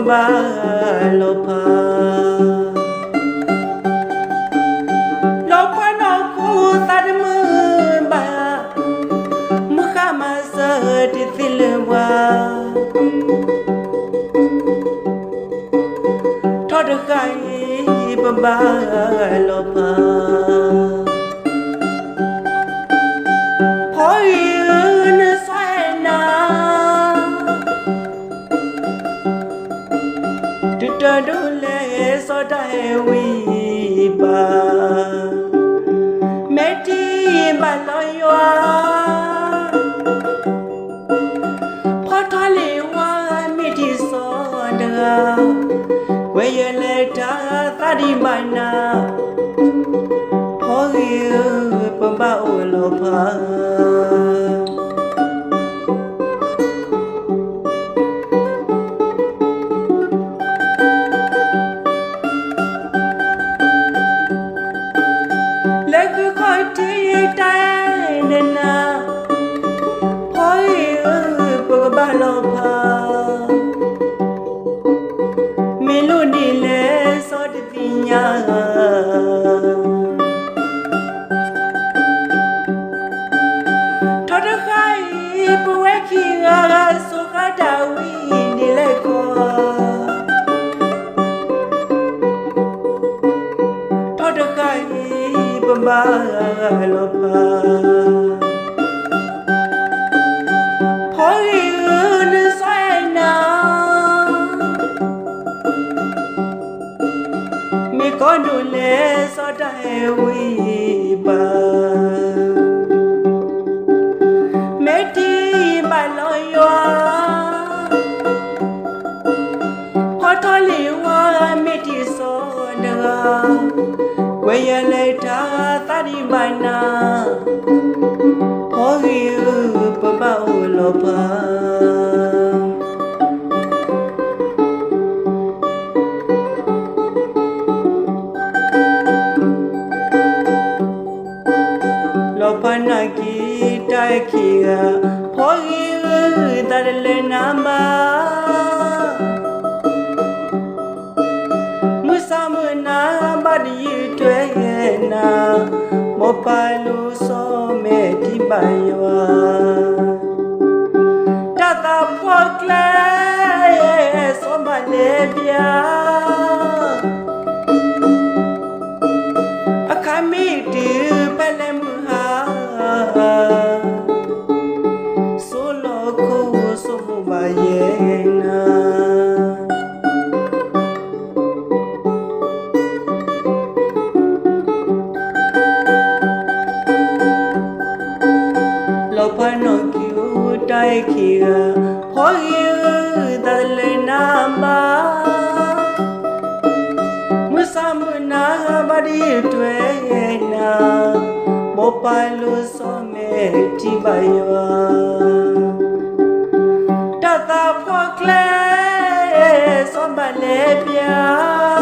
ဘၣ်လီၤဖး, လီၤဖးနီၢ်ခိသးတမုာ်ဘၣ်, မုၢ်ဃၣ်မၤစၢၤတသ့လၢၤပှၤ, ထီၣ်တဃၣ်အံၤ ပဘၣ်လီၤဖး, ဖီဂ့ၤဧၢ နစီၣ်အဲၣ်နၤ တတၢၢ်ဒိၣ်လဲၣ် စီၤဒၤဟဲဝံးဘၣ်, မဲာ်ထံၣ်ဘၣ်လီၤယွၤ, ဖီထီၣ်လံဝါမ့ၢ်ထံၣ်စီၤတဂၤ, ကွဲးယဲလဲၤတၢ်သးဒံးဘၣ်နၤ, ဖီဂ့ၤဧၢ ပဘၣ်အိၣ်လီၤဖး လဲၤဃုခီၣ်ထံးတၢ်အဲၣ်နၤ, ဖီဂ့ၤဧၢ ပကဘၣ်လီၤဖး, မ့ၢ်လိၣ်ဒ်လဲၣ်စီၤတသ့ၣ်ညါ, ထီၣ်တဃၣ်အံၤ ပဝဲခံဂၤဂၤ စိဃါတၢ်ဝံၤဒ်လဲၣ်ခီ, ထီၣ်တဃၣ်အံၤ ပဘၣ်လီၤဖး, ဖီဂ့ၤဧၢ နစီၣ်အဲၣ်နၤ မ့ၢ်ကီဒိၣ်လဲၣ်စီၤဒၤဟဲဝံးဘၣ်, မဲာ်ထံၣ်ဘၣ်လီၤယွၤ, ဖီထီၣ်လံဝါမ့ၢ်ထံၣ်စီၤတဂၤ, ကွဲးယဲလဲၤတၢ်သးဒံးဘၣ်နၤ, ဖီဂ့ၤဧၢ ပဘၣ်အိၣ်လီၤဖး လီၤဖးနာ်က့ၤတၢ်အဲၣ်ခံဂၤ, ဖီဂ့ၤဧၢ သးတလဲၤနၤဘၣ်, မုၢ်ဆါမုၢ်နၤဘၣ်တယုၢ်ထွဲနၤ, မိၢ်ပၢ်လိၤစီၤမဲာ်ထံၣ်ဘၣ်ယွၤ, တၢ်သးဖှီၣ်ကျဲ စီၤဘၣ်လဲၤပျၢ် အခါမ့ၢ်တုၤဖဲလဲၣ်မုၢ်ဟါ, စိလီၤခိၣ်စိမိၣ်ဘၣ်ယဲၢ်နၤ, လီၤဖးနီၣ်က့ၤအိၣ်တၢ်အဲၣ်ခံဂၤ, ဖီဂ့ၤဧၢ သးတလဲၤနၤဘၣ်, မုၢ်ဆါမုၢ်နၤဘၣ်တယုၢ်ထွဲနၤ, မိၢ်ပၢ်လိၤစီၤမဲာ်ထံၣ်ဘၣ်ယွၤ, တၢ်သးဖှီၣ်ကျဲ စီၤဘၣ်လဲၤပျၢ်